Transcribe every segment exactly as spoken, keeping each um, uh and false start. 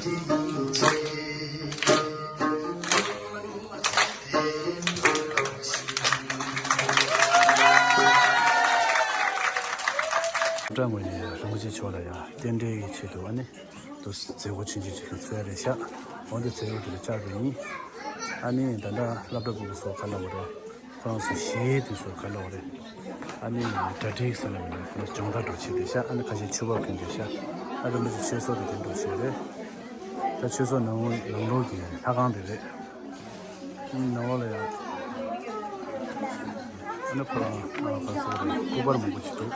སློབ་གྲྭ་ངོས་ནས་རིན་པོ་ཆེ་མཆོག་ལ་ཡང་རྟེན་འབྲེལ་གྱི་ཆེད་དུ་ཨ་ནི་དུ་མཛད་སྒོ་ཆུང་ཆུང་ཅིག་ལ་འཚོགས་རེད་ཤག་འོན་ཏེ་མཛད་སྒོ་དེ་ལ་བཅར་བ་ཡིན། ཨ་ནི་ད་ལྟ་སློབ་གྲྭ་ཕྲུ་གུ་ཚོ་ག་ལ་བ་རེད། ཁོ་རང་ཚོ་གཞས་དེ་ཚོ་ག་ལ་བ་རེད། ཨ་ནི་གྲ་སྒྲིག་ཟེར་ན་མི་འདུག་སྦྱོང་བརྡར་འགྲོ་བྱེད་དེ་ཤག་ཨ་ནི་ཁ་ཤས་ཆུ་བབ་གོན་དེ་ཤག་ཨ་རིན་པོ་ཆེ་ཆོས་ཚོགས་དེ་དེ་འགྲོ་བྱེད་རེད། ད་ཆོས་ཚོགས་ནང་ནང་ལོགས་ཀྱི་ལྷ་ཁང་དེ་རེད། ནང་ལོགས་ལ་ཡང་ཨ་ནི་ཁོ་རང་ཨ་ག་ཚོད་རེད། སྐུ་པར་མང་པོ་ཅིག་འདུག་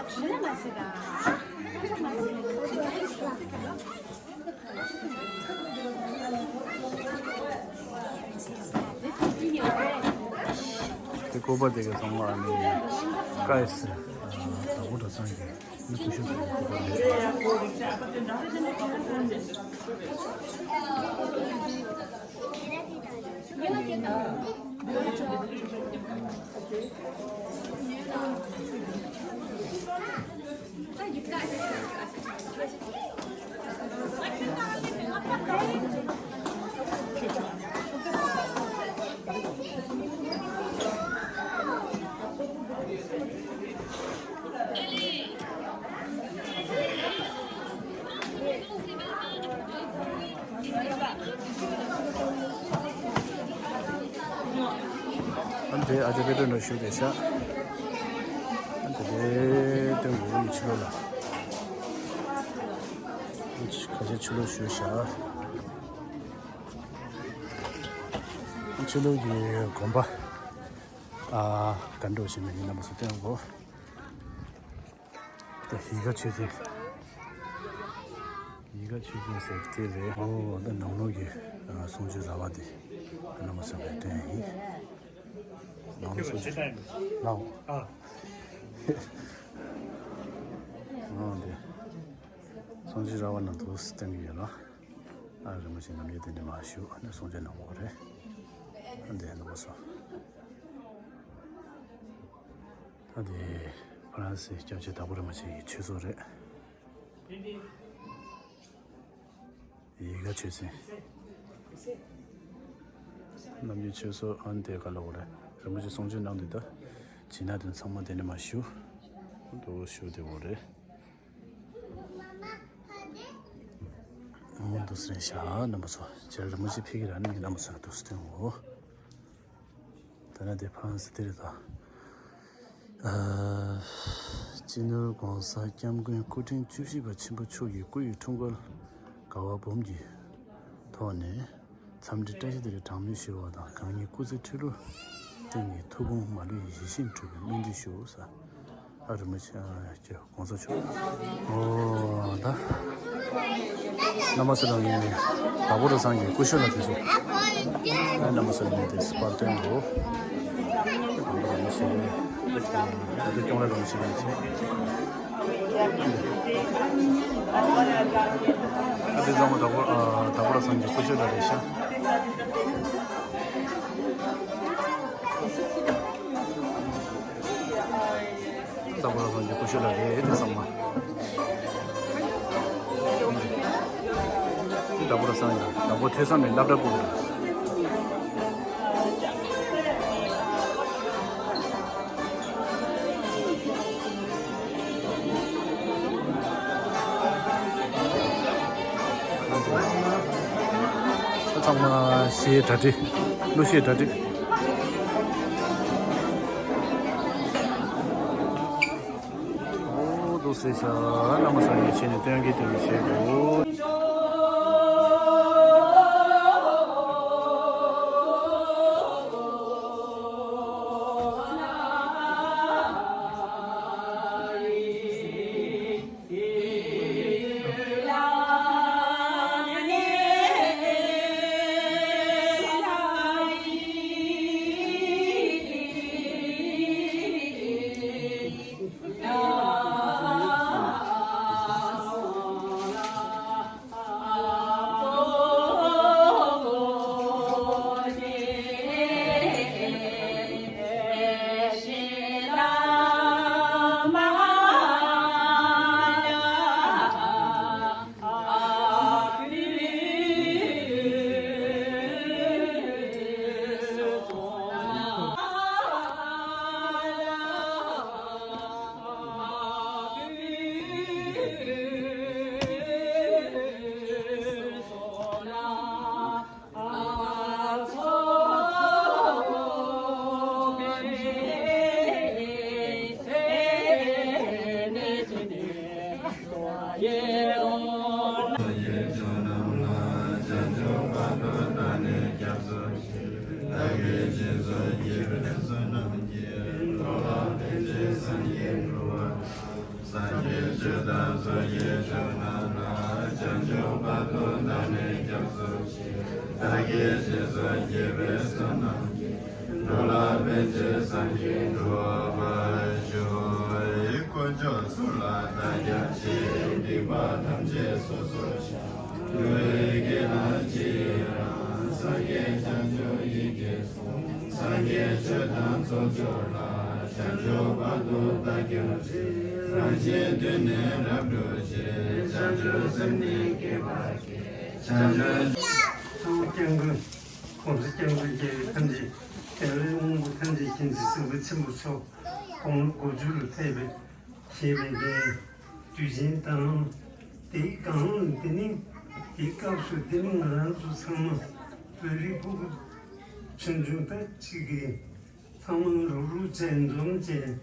དེ་སྐུ་པར་དེ་ག་ཚང་མ་ནི་ཀའི་སི་དྭགས་པོ་གྲྭ་ཚང་གི་ནི་སྐུ་ཞབས་ཀྱི་སྐུ་པར་རེད། ཨ་ནི་དེ་ཨ་ཅག་དཔེ་སྟོན་འགྲོ་ཞུ་བསྡད་ཤག་ཨ་ནི་དེ་དེ་སྟོན་དགོས་ཀྱི་ཕྱི་ལོགས་ལ། ཁ་ཤས་ཕྱི་ལོགས་ཞུ་ཤག་ཕྱི་ལོགས་ཀྱི་དགོན་པ་ཨ་ག་འདྲ་ཞིག་མིན་ནི་རྣམ་པ་ཚོ་སྟོན་དགོས། ད་ཡིད་དགའ་ཆོས་འཛིན། ཡིད་དགའ་ཆོས་འཛིན་ཟེར་དེ་རེད། ཨོ་ད་ནང་ལོགས་ཀྱི་ཨ་གསུང་ཆོས་ར་བ་འདི་རྣམ་པ་ཚོ་ལ་སྟོན་ཡིན། ནང་ལོགས་གསུང་ཆོས་ལའོ། ཨ་འདི་གསུང་ཆོས་ར་བ་ནང་དུ་སྟོན་གྱི་ཡོད་ལ། ཨ་རིན་པོ་ཆེ་རྣམ་དབྱེ་དེ་འདྲ་མ་ཞུ་ནས་གསུང་ཆོས་གནང་བ་རེད། ཨ་འདི་རྣམ་པ་ཚོ། ད་དེ་ཧྥ་རན་སིའི་སྐྱབས་རྗེ་དྭགས་པོ་རིན་པོ་ཆེ་ཡི་ཆོས་ཚོགས་རེད། ཡིད་དགའ་ཆོས་འཛིན། རྣམ་རྒྱལ་ཆོས་ཚོགས་ཨ་ནི་དེ་ག་ལ་འོ་རེད། རིན་པོ་ཆེ་གསུང་ཆོས་གནང་དུས་ད་བྱིན་རླབས་དེ་ཚང་མ་དེ་ནས་མ་ཞུ། དུ་ཞུ་དེ་འོ་རེད། འོ་འདུག་སེ་རེད་ཤག་རྣམ་པ་ཚོ། རྗེ་རིན་པོ་ཆེ་ཕེབས་ཀྱི་ར་ནི་རྣམ་པ་ཚོ་འདུག་སེ་འོ། ད་ནི་དེ་ཧྥ་རན་སི་དེ་རེད་ད། ཨ། སྤྱི་ནོར་༸གོང་ས་༸སྐྱབས་མགོན་སྐུ་ཕྲེང་བཅུ་བཞི་པ་ཆེན་པོ་མཆོག་གི་སྐུ་ཡི་འཁྲུངས་སྐར་དགའ་བ་འབུམ་གྱི་ཐོག་ནས་འཚམས་འདྲི་བཀྲ་ཤིས་བདེ་ལེགས་གྲངས་མེད་ཞུ་བ་དང་། གང་ཉིད་སྐུ་ཚེ་ཁྲི་ལོ་སྟེང་གི་ཐུགས་དགོངས་མ་ལུས་ཡིད་བཞིན་འགྲུབ་པའི་སྨོན་འདུན་ཞུ་ཟེར། ཨ་རིན་པོ་ཆེ་ཨ་ཀྱེ་༸གོང་ས་མཆོག་ཨོ་ད། རྣམ་པ་ཚོ་ལ་ངས་དྭགས་པོ་གྲྭ་ཚང་གི་སྐུ་ཞབས་ལ་དེ་ཚོ། ཨ་རྣམ་པ་ཚོ་ལ་ངས་དེ་ཚོ་པར་སྟོན་དགོས། དྭགས་པོ་རིན་པོ་ཆེ་ཨ་དེ་སྐྱོང་ར་རིན་པོ་ཆེ་ལ་ཚེ། ཨ་དེ་ཚང་མ་དྭགས་པོ་ཨ་དྭགས་པོ་གྲྭ་ཚང་གི་སྐུ་ཞབས་ལ་རེད་ཤག་དྭགས་པོ་གྲྭ་ཚང་གི་སྐུ་ཞབས་ལགས་རེད་དེ་ཚང་མ། དྭགས་པོ་གྲྭ་ཚང་གི་དྭགས་པོ་ཐོས་བསམ་གྱི་སློབ་གྲྭ་སྐོར་རེད། ཚང་མ་གཞས་གྲ་སྒྲིག་གླུ་གཞས་གྲ་སྒྲིག་འོ་འདུག་སེ་ཤག་རྣམ་པ་ཚོ་ཡིད་ཆེས་ནས་སྟོན་གྱི་སྟོན་གྱི་བྱེད་དགོས། ཡི་ཇོ་ནང་ལ་བྱང་ཆུབ་བར་དུ་བདག་ནི་སྐྱབས་སུ་མཆི། བདག་གིས་སྦྱིན་སོགས་བགྱིས་པའི་བསོད་ནམས་ཀྱིས། འགྲོ་ལ་ཕན་ཕྱིར་སངས་རྒྱས་འགྲུབ་པ། སངས་རྒྱས་ཆོས་དང་ཚོགས་ཀྱི་མཆོག་རྣམས་ལ། བྱང་ཆུབ་བར་དུ་བདག་ནི་སྐྱབས་སུ་མཆི། བདག་གིས་སྦྱིན་སོགས་བགྱིས་པའི་བསོད་ནམས་ཀྱིས། འགྲོ་ལ་ཕན་ཕྱིར་སངས་རྒྱས་འགྲུབ་པར་ཤོག། དཀོན་མཆོག་གསུམ་ལ་བདག་སྐྱབས་མཆི། སྡིག་པ་ཐམས་ཅད་སོ་སོར་བཤགས། འགྲོ་བའི་དགེ་ལ་ཅི་ཡང་། སངས་རྒྱས་བྱང་ཆུབ་ཡིད་ཀྱིས་བཟུང་། སངས་རྒྱས་ཆོས་དང་ཚོགས་མཆོག་ལ། བྱང་ཆུབ་བར་དུ་བདག་སྐྱབས་མཆི། རང་གཞན་དོན་ནི་རབ་བསྒྲུབ་ཕྱིར། བྱང་ཆུབ་སེམས་ནི་བསྐྱེད་པར་བགྱི། བྱང་ཆུབ། གཙོ་བོ་སྐྱབས་མགོན་༸གོང་ས་༸སྐྱབས་མགོན་རྒྱལ་བའི་ཐམས་ཅད་རྒྱལ་བའི་དབང་པོ་ཐམས་ཅད་མཁྱེན་བརྩེ་སྲིད་པ་ཆེན་པོ་མཆོག་དགུང་ལོ་དགུ་བཅུ་ལ་ཕེབས་པའི་ཞེས་པའི་དུས་ཆེན་དང་། དེའི་སྒང་ལ་འདི་ནི་དེའི་སྐབས་སུ་འདི་ནི་ང་རང་ཚོ་ཚང་མ་བོད་རིགས་ཕྲུ་གུ་ཆུང་ཆུང་ད་ཅིག་གིས་ཚང་མ་རུག་རུག་བྱས་འཛོམས་བྱས་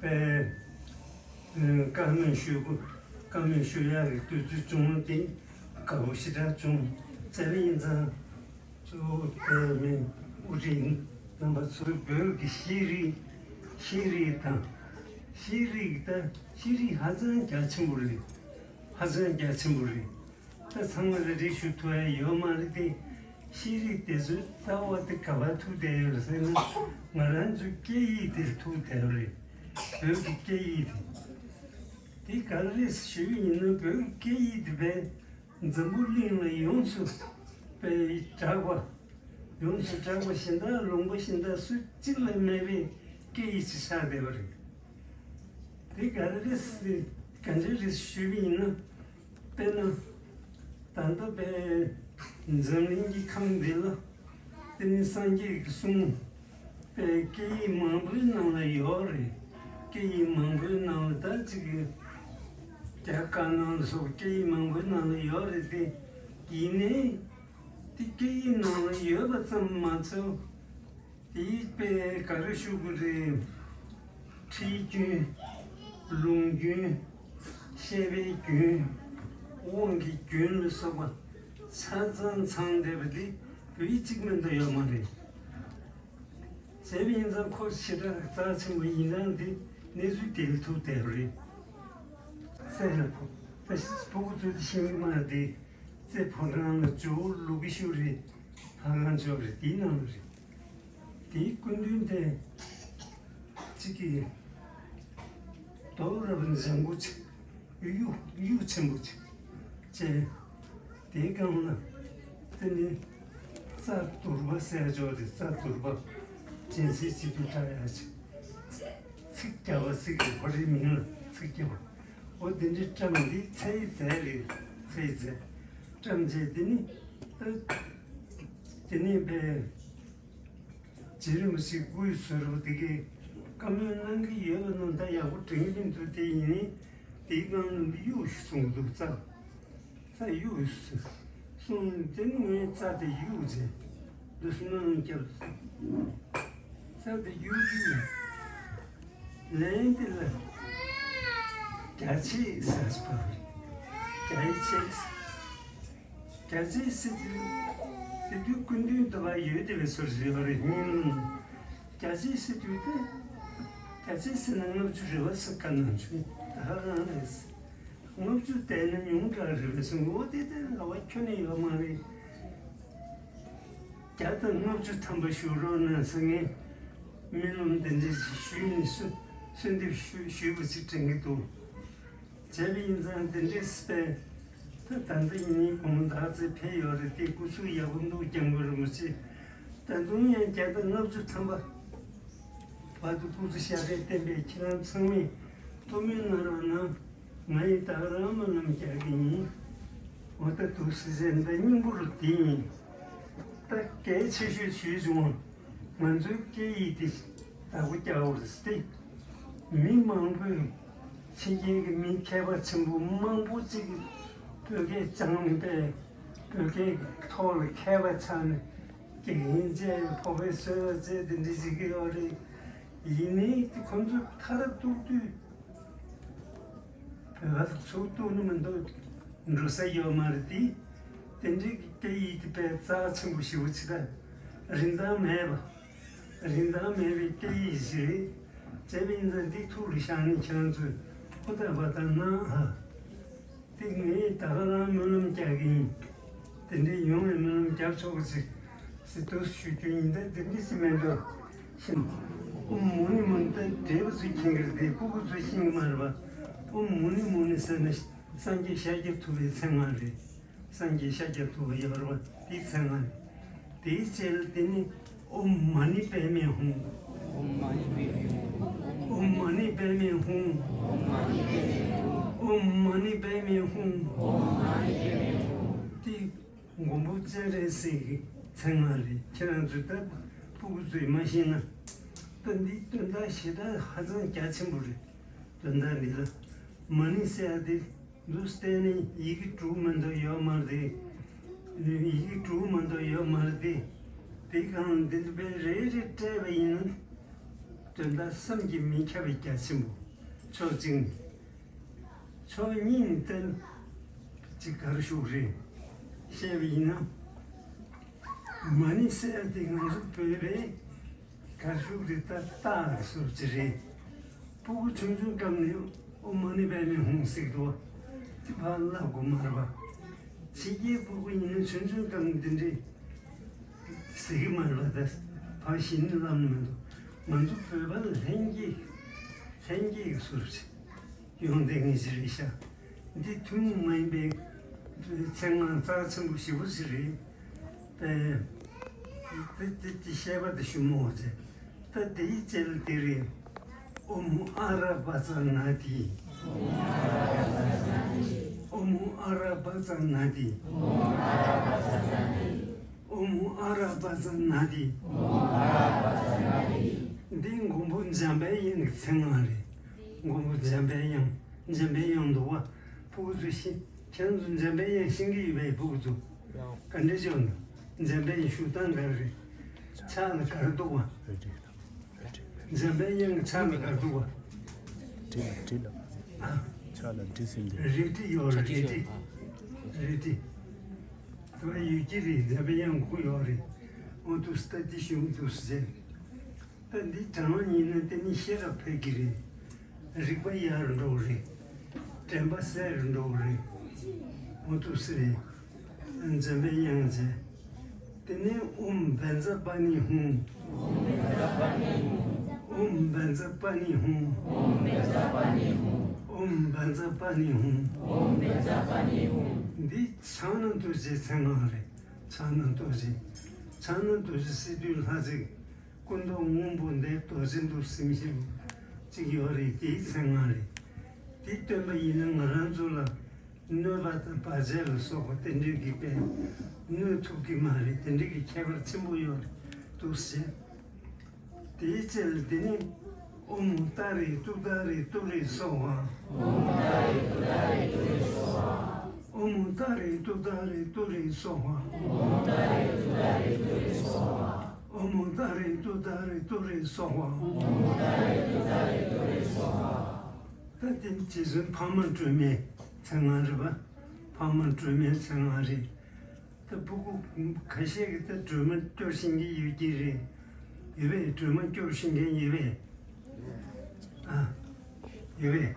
པའི་བཀའ་མོལ་ཞུ་དགོས། བཀའ་མོལ་ཞུ་ཡག་གི་དུས་ཚོད་བྱུང་དེ་དགའ་པོ་ཞེ་དྲག་བྱུང་། བྱས་པ་ཡིན་ཙང་། གཙོ་བོ་དེ་མིན་དབུ་ཁྲིད་རྣམ་པ་ཚོས་བོད་ཀྱི་ཤེས་རིག་ཤེས་རིག་དང་། ཤེས་རིག་ད་ཤེས་རིག་ཧ་ཅང་རྒྱ་ཆེན་པོ་རེད། ཧ་ཅང་རྒྱ་ཆེན་པོ་རེད། ད་ཚང་མ་ལ་རེ་ཞུ་ཐུབ་ཡ་ཡོད་མ་རེད་དེ། ཤེས་རིག་དེ་ཚོའི་རྩ་བ་དེ་ག་པར་ཐུག་བསྡད་ཡོད་རེད་ཟེར་ན། ང་རང་ཚོའི་སྐད་ཡིག་དེར་ཐུག་བསྡད་ཡོད་རེད། བོད་ཀྱི་སྐད་ཡིག་དེ། དེ་ག་རེ་ཞུ་ཡིན་ན་བོད་ཀྱི་སྐད་ཡིག་དེ་བས། འཛམ་བུ་གླིང་ལ་ཡོངས་སུ་དཔེ་གྲགས་པ། ཡོངས་སུ་གྲགས་པ་གཞན་དག་ལུང་པ་གཞན་དག་སུ་གཅིག་ལ་མེད་པའི་སྐད་ཡིག་ཅིག་ཆགས་བསྡད་པ་རེད། དེ་ག་རེ་རེད་ཟེར། ག་འདྲ་རེད་ཞུས་པ་ཡིན་ན། དཔེར་ན། ད་ལྟ་དཔེ་འཛམ་གླིང་གི་ཁམས་འདི་ལ། དེ་ནི་སངས་རྒྱས་ཀྱི་གསུང་། པའི་སྐད་ཡིག་མང་པོའི་ནང་ལ་ཡོད་རེད། སྐད་ཡིག་མང་པོའི་ནང་ལ་ད་ཅིག་རྒྱ་དཀར་ནག་ལ་སོགས་སྐད་ཡིག་མང་པོའི་ནང་ལ་ཡོད་རེད་དེ། ཡིན་ནའི་དེ་སྐད་ཡིག་ནང་ལ་ཡོད་པ་ཙམ་མ་ཚད། དེའི་དཔེ་ག་རེ་ཞུ་དགོས་རེད། ཁྲིད་རྒྱུན། ལུང་རྒྱུན། བཤད་པའི་རྒྱུན། དབང་གི་རྒྱུན་ལ་སོགས་པ་ཆ་ཚང་ཚང་བསྡད་པ་དེ་བོད་ཡིག་གཅིག་མ་གཏོགས་ཡོད་མ་རེད། བྱས་པ་ཡིན་ཙང་ཁོ་ཞེ་དྲག་རྩ་ཆེན་པོ་ཡིན་ཙང་དེ་གནས་ཚུལ་དེ་ལ་ཐུག་བསྡད་པ་རེད། རྩེ་ལ་ཕོ། ད་ཕྲུ་གུ་ཚོས་དེ་ཤེས་ཀྱི་མ་རེད་དེ། རྩེ་ཕོ་བྲང་ལ་ཇོ་བོ་ལུ་གུ་ཤུ་རེད། ལྷ་ཁང་ཇོ་བོ་རེད། དེའི་ནང་ལ་རེད། དེའི་སྐུ་མདུན་དེ་གཅིག་གིས་རྡོ་རབ་འཇམ་པོ་ཅིག་གཡུ་གཡུ་ཆེན་པོ་ཅིག་བཅས། དེའི་སྒང་ལ་དེ་ནི་རྩྭ་དུར་པ་ཟེར་ཅོག་དེ་རྩྭ་དུར་པ་སྦྱིན་སྲེག་བྱེད་དུས་བཀྲ་ཡག་ཅིག་ཚིག་རྒྱབ་པ་ཟེར་གི་ཁོ་རའི་མིང་ལ་ཚིག་རྒྱབ་པ། འོ་དེ་འདྲའི་བཀྲམ་འདི་ཚེ་ཡི་རྫས་རེད། ཚེ་ཡི་རྫས་བཀྲམ་བྱས་དེ་ནི་ཨ། དེ་ནི་པའི་རྗེ་རིན་པོ་ཆེ་སྐུའི་ཟུར་པ་དེ་གས་བཀའ་མོལ་གནང་གི་ཡོད་པ་རྣམས་ད་ཡག་པོ་དྲན་གྱི་མི་འདུག་དེ་ཡིན་ནའི་དེའི་སྒང་ལ་གཡུག་ཞིག་གསུངས་འདུག་རྩ་རྩ་གཡུག་ཞིག་གསུངས། དེ་ནི་ངས་རྩ་དེ་གཡུག་བྱས་འདུག་སེ་སྣང་བརྒྱབ། རྩ་དེ་གཡུག་དུས་ལན་དེ་ལ་རྒྱ་ཆེ་ཟེར་པ་རེད། རྒྱ་ཡིག་ཆེ། རྒྱ་ཆེ་ཟེར་དུས་དེ་དུས་སྐུ་མདུན་དུ་བ་ཡོད་དེ་བའི་ཟུར་ཟེར་བ་རེད། སྙིང་རླུང་། རྒྱ་ཆེ་ཟེར་དུས་དེ་རྒྱ་ཆེ་ཟེར་ན་ལྔ་བཅུ་རེད་བ་ཟེར་བཀའ་གནང་བྱུང་། ད་ཧ་ལམ་རེད། ལྔ་བཅུ་བསྡད་ན་ཉུང་དྲགས་རེད་པས་གསུངས། འོ་དེ་ལྟར་ལ་བ་ཁྱོན་ནས་ཡོད་མ་རེད། བརྒྱ་དང་ལྔ་བཅུ་ཐམ་པ་བཞུགས་རོགས་གནང་ཟེར། ངས་སྨོན་ལམ་འདི་འདྲ་ཞིག་ཞུས་ནས་གསོལ་གསོལ་འདེབས་ཞུ་ཞུས་པ་ཞིག་དྲན་གྱི་འདུག་བྱས་པ་ཡིན་ཙང་འདི་འདྲའི་སྲིད་པས་ད་ད་ལྟ་ཡིན་ནའི་དགོང་དག་ཚེ་ཕེབས་ཡོད་རེད་དེ། སྐུ་གཟུགས་ཡག་པོ་འདུག་སྐྱབས་མགོན་རིན་པོ་ཆེ། ད་དུང་ཡང་བརྒྱ་དང་ལྔ་བཅུ་ཐམ་པ་བར་དུ་སྐུ་གཟུགས་ཤ་རེ་བརྟན་པའི་ཁྱེད་རང་ཚང་མས་ཐུགས་སྨོན་གནང་རོགས་གནང་། ང་ཡི་ད་ག་རང་སྨོན་ལམ་རྒྱག་གི་ཡིན། འོ་ད་འདུག་སེ་བྱས་འདི་སྙིང་པོ་རུ་འདི་ཡིན། ད་གལ་ཆེ་ཤོས་ཞུས་བྱུང་བ། ང་ཚོའི་སྐད་ཡིག་འདི་བདག་པོ་རྒྱག་དགོས་རེད་ཟེར་ཏེ། མི་མང་པོས་ཕྱི་རྒྱལ་གྱི་མི་མཁས་པ་ཆེན་པོ་མང་པོ་ཅིག་གིས་བོད་སྐད་སྦྱངས་པས་བོད་སྐད་ཀྱི་ཐོག་ལ་མཁས་པ་ཆགས་ནས་དགེ་རྒན་བྱས་ཕོ་བའི་སོལ་བ་བྱས་དེ་འདྲ་ཞིག་གི་ཡོད་རེད། ཡིན་ནའི་དེ་ཁོ་ཚོས་ཐ་ར་གཏུག་དུས། བོད་པ་ཚོ་གཏུག་ནི་མི་འདུག་འགྲོ་ས་ཡོད་མ་རེད་དེ། དེ་འདྲའི་སྐད་ཡིག་དེ་དཔེ་རྩ་ཆེན་པོ་ཞེ་པོ་ཅིག་དང་། རིན་ཐང་མེད་པ། རིན་ཐང་མེད་པའི་སྐད་ཡིག་ཞིག་རེད། བྱས་པ་ཡིན་ཙང་འདི་ཐུགས་ལ་བཞག་ནས་ཁྱེད་རང་ཚོས་ཧུར་ཐག་འབད་ཐག་གནང་ཨ། དེ་ངས་ད་ག་རང་སྨོན་ལམ་རྒྱག་གི་ཡིན། དེ་འདྲའི་ཡོང་བའི་སྨོན་ལམ་རྒྱབ་ཆོག་གི་ཅིག་ཟེར་དུ་ཞུ་རྒྱུ་ཡིན། ད་དེ་འདྲ་ཞིག་མེད་འགྲོ་ཤིན། ཨོཾ་མུ་ནི་མུ་ནི། ད་བགྲེས་པ་ཚོས་མཁྱེན་གྱི་རེད་དེ། སྤུ་གུ་ཚོས་ཤེས་ཀྱི་མ་རེད་པ། ཨོཾ་མུ་ནི་མུ་ནི་ཟེར་ན་སངས་རྒྱས་ཤཱཀྱ་ཐུབ་པའི་མཚན་སྔགས་རེད། སངས་རྒྱས་ཤཱཀྱ་ཐུབ་པ་ཡོད་རེད་པ། དེའི་མཚན་སྔགས་རེད། དེའི་རྗེས་ལ་དེ་ནི་ཨོཾ་མ་ཎི་པདྨེ་ཧཱུྃ། ཨོཾ་མ་ཎི་པདྨེ་ཧཱུྃ། ཨོཾ་མ་ཎི་པདྨེ་ཧཱུྃ། ཨོཾ་མ་ཎི་པདྨེ་ཧཱུྃ། དེ་མགོན་པོ་སྤྱན་རས་གཟིགས་ཀྱི་མཚན་སྔགས་རེད། ཁྱེད་རང་ཚོས་ད་སྤུ་གུ་ཚོས་མ་ཤེས་ན། ད་འདི་དོན་དག་ཞེ་དྲག་ཧ་ཅང་རྒྱ་ཆེན་པོ་རེད། དོན་དག་འདི་ལ་མ་ཎི་ཟེར་ཡ་དེ་འདུག་སྟེ་ནི་ཡི་གེ་དྲུག་མ་གཏོགས་ཡོད་མ་རེད། ཡི་གེ་དྲུག་མ་གཏོགས་ཡོད་མ་རེད་དེ། དེ་གང་འདི་འདི་པའི་རེ་རེ་སྤྲད་པ་ཡིན་ན། དོན་དག་བསམ་གྱིས་མི་ཁྱབ་པའི་རྒྱ་ཆེན་པོ། ཕྱོགས་གཅིག་ནས། ཕྱོགས་གཉིས་ནས་བལྟས་ན་ཅིག་གར་ཞུགས་རེད། བཤད་པ་ཡིན་ན། མ་ཎི་ཟེར་ཡ་དེ་ང་ཚོ་བོད་པའི་གར་ཞུགས་རེད། ད་རྟགས་སོར་ཅི་རེད། སྤུ་གུ་ཆུང་ཆུང་སྐབས་ནས་ཨོཾ་མ་ཎི་པདྨེ་ཧཱུྃ་ཟེར་གྱི་འདུག་པ། དེ་ཕར་བསླབ་དགོས་མ་རེད་པ། ཕྱི་རྒྱལ་སྤུ་གུ་ཡིན་ན་ཆུང་ཆུང་སྐབས་ནས་འདི་འདྲའི་ཟེར་གྱི་མ་རེད་པ། ད་ཕར་གཞི་ནས་བསླབ་ནི་མི་འདུག་ང་ཚོ་བོད་པ་ལ་ལྷན་སྐྱེས། ལྷན་སྐྱེས་ཀྱི་སོར་ཅི། ཡོང་བསྡད་མཁན་ཞིག་རེད་ཤག་འདི་ཐུན་མོང་མ་ཡིན་པའི་མཚན་སྔགས་རྩ་ཆེན་པོ་ཞེ་པོ་ཞིག་རེད། དེ་དེ་དེ་བཤད་པ་དེ་ཞུ་མོ་བྱས། ད་དེའི་རྗེས་ལ་དེ་རེད། ཨོཾ་ཨ་ར་པ་ཙ་ན་དྷཱིཿ། ཨོཾ་ཨ་ར་པ་ཙ་ན་དྷཱིཿ། ཨོཾ་ཨ་ར་པ་ཙ་ན་དྷཱིཿ། འདི་མགོན་པོ་འཇམ་པའི་དབྱངས་ཀྱི་མཚན་སྔགས་རེད། མགོན་པོ་འཇམ་པའི་དབྱངས། འཇམ་པའི་དབྱངས་འདུག་པ། སྤུ་གུ་ཚོས་ཤེས། ཁྱེད་ཚོ་འཇམ་པའི་དབྱངས་ཤེས་ཀྱི་ཡོད་པས། སྤུ་གུ་ཚོ་ག་འདྲ་བྱུང་ན། འཇམ་པའི་དབྱངས་བཞུགས་སྟངས་ག་རེ་རེད། ཕྱག་ལ་ག་རེ་འདུག་པ། འཇམ་པའི་དབྱངས་ཕྱག་ལ་ག་རེ་འདུག་པ། འབྲི་ལ་འབྲི་ལ། ཨ། ཕྱག་ལ་འབྲི་ཟིན་ཏེ། རལ་གྲི་ཡོད་རེད། རལ་གྲི། རལ་གྲི། དེ་བ་ཡོད་ཀྱི་རེད། འཇམ་པའི་དབྱངས་ཁུག་ཡོད་རེད། འོ་འདུག་སྟེ་འདི་བཞུགས་འདུག་ཟེར། ད་འདི་དྲང་བ་ཡིན་ན་དེ་ནི་ཤེས་རབ་འཕེལ་གྱི་རེད། རིག་པ་ཡར་འགྲོ་གི་རེད། དྲན་པ་གསལ་རུ་འགྲོ་གི་རེད། འོ་འདུག་སེ་རེད། འཇམ་པའི་དབྱངས་བྱས། དེ་ནས་ཨོཾ་བཛྲ་པཱ་ཎི་ཧཱུྃ། ཨོཾ་བཛྲ་པཱ་ཎི་ཧཱུྃ། ཨོཾ་བཛྲ་པཱ་ཎི་ཧཱུྃ། ཨོཾ་བཛྲ་པཱ་ཎི་ཧཱུྃ། འདི་ཕྱག་ན་རྡོ་རྗེའི་མཚན་སྔགས་རེད། ཕྱག་ན་རྡོ་རྗེ། ཕྱག་ན་རྡོ་རྗེ་སི་ཏུའི་ལྷ་གཟིགས། སྐུ་མདོག་སྔོན་པོ་འདི་རྡོ་རྗེ་འདུག་སེ་ཞིག་ཅིག་ཡོད་རེད། དེའི་མཚན་སྔགས་རེད། དེ་སྟོན་པ་ཡིན་ན་ང་རང་ཚོ་ལ་གནོད་པ་དང་བར་ཆད་ལ་སོགས་པ་དེ་འདྲའི་གི་དཔེ་གནོད་ཐུབ་ཀྱི་མ་རེད། དེ་འདྲའི་གི་ཁྱད་པར་ཆེན་པོ་ཡོད་རེད་འདུག་ཟེར། དེའི་རྗེས་ལ་དེ་ནི་ཨོཾ་ཏཱ་རེ་ཏུཏྟཱ་རེ་ཏུ་རེ་སྭཱ་ཧཱ། ཨོཾ་ཏཱ་རེ་ཏུཏྟཱ་རེ་ཏུ་རེ་སྭཱ་ཧཱ། ཨོཾ་ཏཱ་རེ་ཏུཏྟཱ་རེ་ཏུ་རེ་སྭཱ་ཧཱ། ཨོཾ་ཏཱ་རེ་ཏུཏྟཱ་རེ་ཏུ་རེ་སྭཱ་ཧཱ། ཨོཾ་ཏཱ་རེ་ཏུཏྟཱ་རེ་ཏུ་རེ་སྭཱ་ཧཱ། ད་དེ་རྗེ་བཙུན་འཕགས་མ་སྒྲོལ་མའི་མཚན་སྔགས་རེད་པ། འཕགས་མ་སྒྲོལ་མའི་མཚན་སྔགས་རེད། ད་སྤུ་གུ་ཁ་ཤས་ཀྱིས་ད་སྒྲོལ་མ་སྐྱོར་ཤེས་མཁན་ཡོད་ཀྱི་རེད། ཡོད་པས། སྒྲོལ་མ་སྐྱོར་ཤེས་མཁན་ཡོད་པས། ཨ། ཡོད་པས།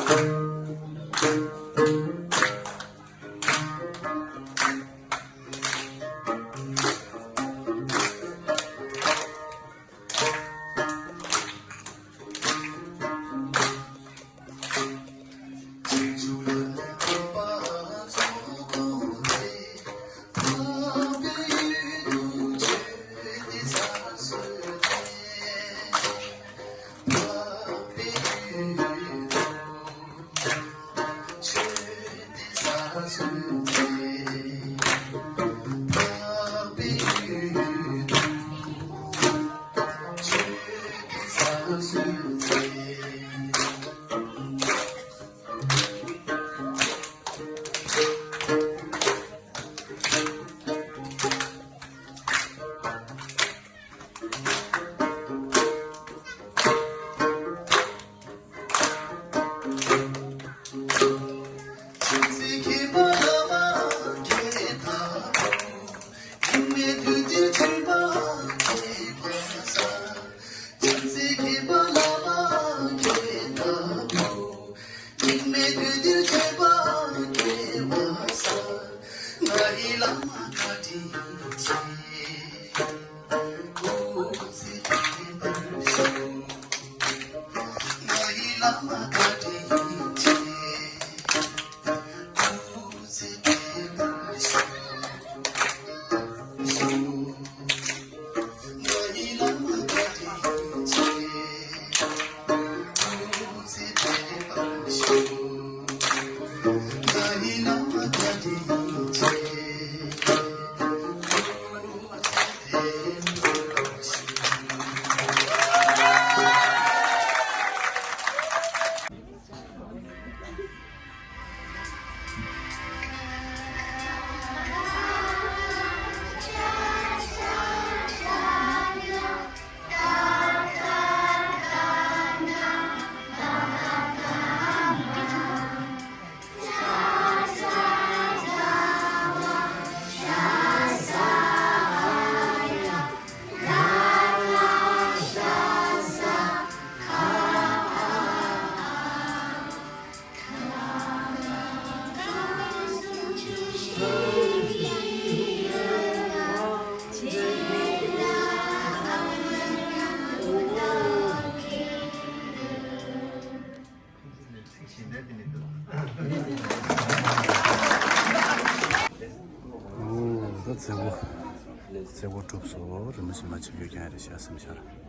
ཨོ། ད་མཛད་སྒོ། མཛད་སྒོ་གྲུབ་སོང་། རིན་པོ་ཆེ་མ་ཆིབས་བསྒྱུར་རྒྱག་ཡ་རེད་ཤག་སེམས་ཤར།